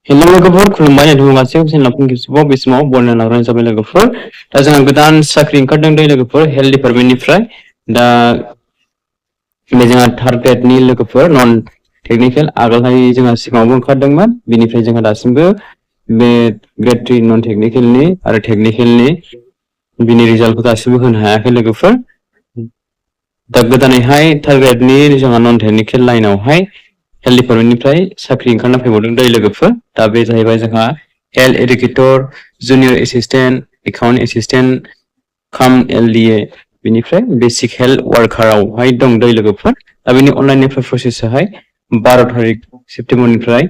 Hello लोगोफोर खुलुमबाय नोंथांमोन गासैबो चेनेलखौ गिबियाव बे समाव बरनायना लाग्रोनाय जाबाय लोगोफोर दा जोंहा गोदान साख्रि ओंखारदों दै लोगोफोर हेल्थ डिपार्टमेन्टनिफ्राय दा बे जोंहा थार्ड ग्रेडनि लोगोफोर नन टेक्निकेल आगोलहाय जोंहा सिगाङावबो ओंखारदोंमोन बेनिफ्राय जोंहा दासिमबो बे ग्रेड 3 नन टेक्निकेलनि आरो टेक्निकेलनि बिनि रिजाल्टखौ दासिमबो होनो हायाखै लोगोफोर दा गोदानैहाय थार्ड ग्रेडनि जोंहा नन टेक्निकेल लाइनावहाय हेल्थ डिपार्टमेन्टनिफ्राय साख्रि ओंखारना फैबावदों दै लोगोफोर दा बे जाहैबाय जोंहा health educator junior assistant account assistant काम एलडिए बेनिफ्राय बेसिक हेल्थ वार्कारावहाय दं दै लोगोफोर दा बेनि अनलाइन एप्लाइ प्रसेसाहाय 12 तारिख सेप्तेम्बरनिफ्राय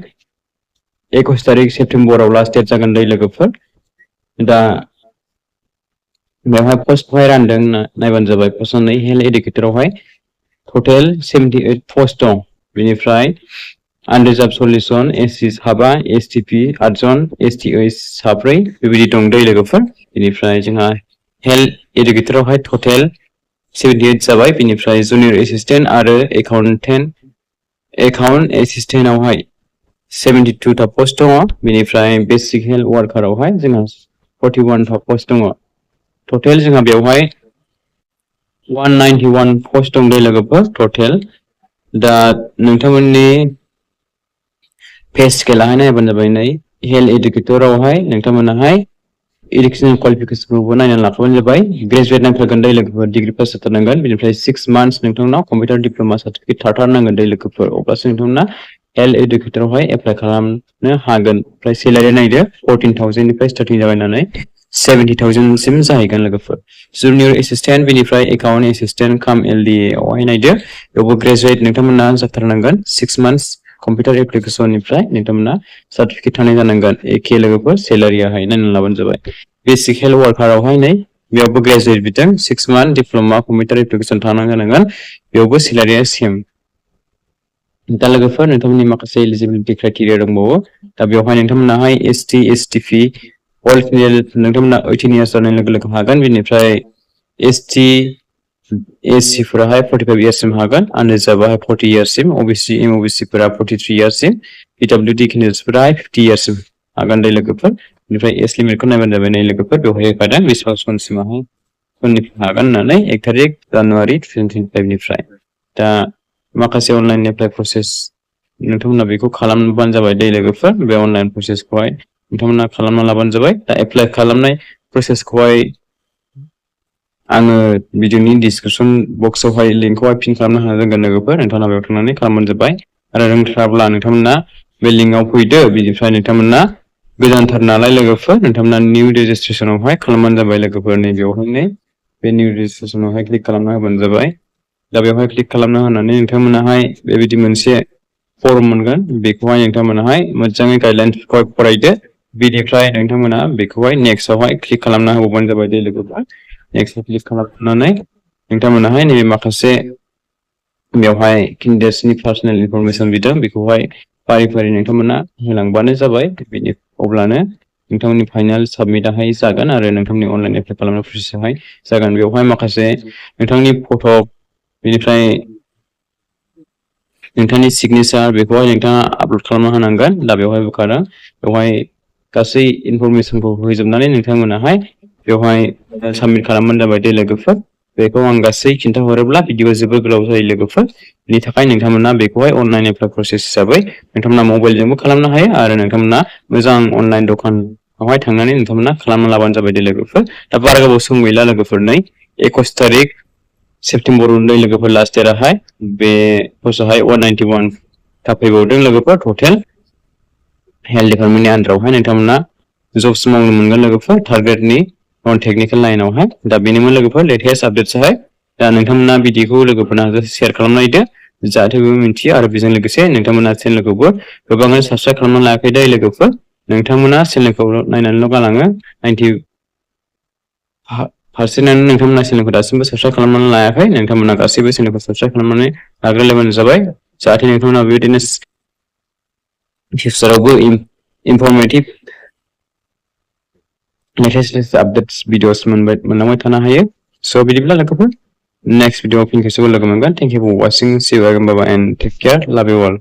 21 तारिख सेप्तेम्बराव लास्ट डेट जागोन दै लोगोफोर दा बेवहाय पस्टखौहाय रानदों नायबानो जाबाय पस्ट 2 हेल्थ एडुकेटरावहाय टटेल 78 पस्ट दं बेनिफ्राय आनरिजार्भ सल्युसन एससि साबा एसटिपि 8 जन एसटिओ 4 बेबायदि दं दै लोगोफोर बेनिफ्राय जोंहा हेल्थ एडुकेटरावहाय टटेल 78 जाबाय बेनिफ्राय जुनियर एसिस्टेन्ट आरो एकाउन्ट एसिस्टेन्टआवहाय 72 ता पस्ट दङ बेनिफ्राय बेसिक हेल्थ वार्कारावहाय जोंहा 41 ता पस्ट दङ टटेल जोंहा बेवहाय 191 पस्ट दं दै लोगोफोर टटेल दा नोंथांमोननि पे स्केलाहाय नायबानो जाबाय नै हेल्थ एडुकेटरावहाय नोंथांमोनाहाय एडुकेसनेल क्वालिफिकेसनखौबो नायनानै लाखाबानो जाबाय ग्रेजुवेट नांथारगोन दै लोगोफोर डिग्री पास जाथारनांगोन बेनिफ्राय 6 मान्थ्स नोंथांनाव कम्पिउटार डिप्ल'मा सार्टिफिकेट थाथारनांगोन दै लोगोफोर अब्लासो नोंथांमोना हेल्थ एडुकेटरावहाय एप्लाइ खालामनो हागोन ओमफ्राय सेलारि नायदो 14,000 निफ्राय स्टार्टिं जागायनानै 70,000 सिम जाहैगोन लोगोफोर जुनियर एसिस्टेन्ट बेनिफ्राय एकाउन्ट एसिस्टेन्ट काम एलडिए आवहाय नायदो बेयावबो ग्रेजुवेट नोंथांमोना जाथारनांगोन 6 मान्थ्स कम्पिउटार एप्लिकेशननिफ्राय नोंथांमोना सार्टिफिकेट थानाय जानांगोन एखे लोगोफोर सेलारियाहाय नायनानै लाबानो जाबाय बेसिक हेल्थ वार्कारावहाय नै बेयावबो ग्रेजुवेट बिदों 6 मान्थ डिप्ल'मा कम्पिउटार एप्लिकेशन थानाय जानांगोन बेयावबो सेलारिया सेम दा लोगोफोर नोंथांमोननि माखासे एलिजिबिलिटि क्राइटेरिया दंबावो दा बेवहाय नोंथांमोनाहाय एसटि एसटिपि अल क्लियार नोंथांमोना 18 इयार्स जानाय लोगो लोगो हागोन बेनिफ्राय एसटि एससि फोराहाय 45 इयार्ससिम हागोन आनरिजार्भआहाय 40 इयार्ससिम ओबिसि एमओबिसि फोरा 43 इयार्ससिम पिडब्लिउडि केन्डिडेट्सफोराहाय 50 इयार्ससिम हागोन दै लोगोफोर बेनिफ्राय एज लिमिटखौ नायबानो जाबाय नै लोगोफोर बेवहाय होखादों बेसेबां समसिमाहाय समनिफ्राय हागोन होननानै 1 तारिख जानुवारि 2025 निफ्राय दा माखासे अनलाइन एप्लाइ प्रसेस नोंथांमोना बेखौ खालामबानो जाबाय दै लोगोफोर बे अनलाइन प्रसेसखौहाय नोंथांमोना खालामना लाबानो जाबाय दा एप्लाइ खालामनाय प्रसेसखौहाय आङो भिडिअनि डिसक्रिपसन बक्सआवहाय लिंकखौहाय पिन खालामना होना दोनगोन लोगोफोर नोंथांमोना बेयाव थांनानै खालामबानो जाबाय आरो रोंथाराब्ला नोंथांमोना बे लिंकआव फैदो बिनिफ्राय नोंथांमोना गोदानथार नालाय लोगोफोर नोंथांमोना निउ रेजिस्ट्रेसनावहाय खालामबानो जाबाय लोगोफोर नै बेवहायनो बे निउ रेजिस्ट्रेसनावहाय क्लिक खालामना होबानो जाबाय दा बेवहाय क्लिक खालामना होनानै नोंथांमोनाहाय बेबायदि मोनसे फर्म मोनगोन बेखौहाय नोंथांमोनाहाय मोजाङै गाइडलाइन्सखौहाय फरायदो बिनिफ्राय नोंथांमोना बेखौहाय नेक्स्टआवहाय क्लिक खालामना होबावबानो जाबाय दै लोगोफोर नेक्स्टआव क्लिक खालामनानै नोंथांमोनाहाय नैबे माखासे बेवहाय केन्डिडेट्सनि पार्सनेल इनफरमेसन बिदों बेखौहाय फारि फारि नोंथांमोना होलांबानो जाबाय बेनि अब्लानो नोंथांमोननि फाइनाल साबमिटआहाय जागोन आरो नोंथांमोननि अनलाइन एप्लाइ खालामनाय प्रसेसआहाय जागोन बेवहाय माखासे नोंथांनि फट' बेनिफ्राय नोंथांनि सिगनेचार बेखौहाय नोंथाङा आपल'ड खालामना होनांगोन दा बेवहाय बोखारदों बेवहाय गासै इनफरमेसनखौ होजोबनानै नोंथांमोनाहाय बेवहाय साबमिट खालामबानो जाबाय दै लोगोफोर बेखौ आं गासै खिन्थाहरोब्ला भिडिअआ जोबोर गोलाव जायो लोगोफोर बेनि थाखाय नोंथांमोना बेखौहाय अनलाइन एप्लाइ प्रसेस हिसाबै नोंथांमोना मबाइलजोंबो खालामनो हायो आरो नोंथांमोना मोजां अनलाइन दखानावहाय थांनानै नोंथांमोना खालामना लाबानो जाबाय दै लोगोफोर दा बारा गोबाव सम गैला लोगोफोर नै 21 तारिख सेप्तेम्बर दै लोगोफोर लास्ट डेटआहाय बे पस्टआहाय 191 था फैबावदों लोगोफोर टटेल हेल्थ डिपार्टमेन्टनि आन्दारावहाय नोंथांमोना जब्स मावनो मोनगोन लोगोफोर थार्ड ग्रेडनि नन टेक्निकेल लाइनावहाय दा बेनोमोन लोगोफोर लेटेस्ट आपडेट्सआहाय दा नोंथांमोना भिडिअखौ लोगोफोरना शेयार खालामना होदो जाहाथे बयबो मिन्थियो आरो बेजों लोगोसे नोंथांमोना चेनेलखौबो गोबाङै साबस्क्राइब खालामना लायाखै दै लोगोफोर नोंथांमोना चेनेलखौ नायनानैल' गालाङो 90% नोंथांमोना चेनेलखौ दासिमबो साबस्क्राइब खालामनानै लायाखै नोंथांमोना गासैबो चेनेलखौ साबस्क्राइब खालामनानै लाग्रोलायबानो जाबाय जाहाथे नोंथांमोना बेबायदिनो फिउचारावबो इनफरमेटिभ लेटेस्ट आपडेट्स भिडिअस मोनलांबाय थानो हायो स' बिदिब्ला लोगोफोर नेक्स्ट भिडिअआव फिन खेबसेबाव लोगो मोनगोन thank you for watching see you again bye bye and take care love you all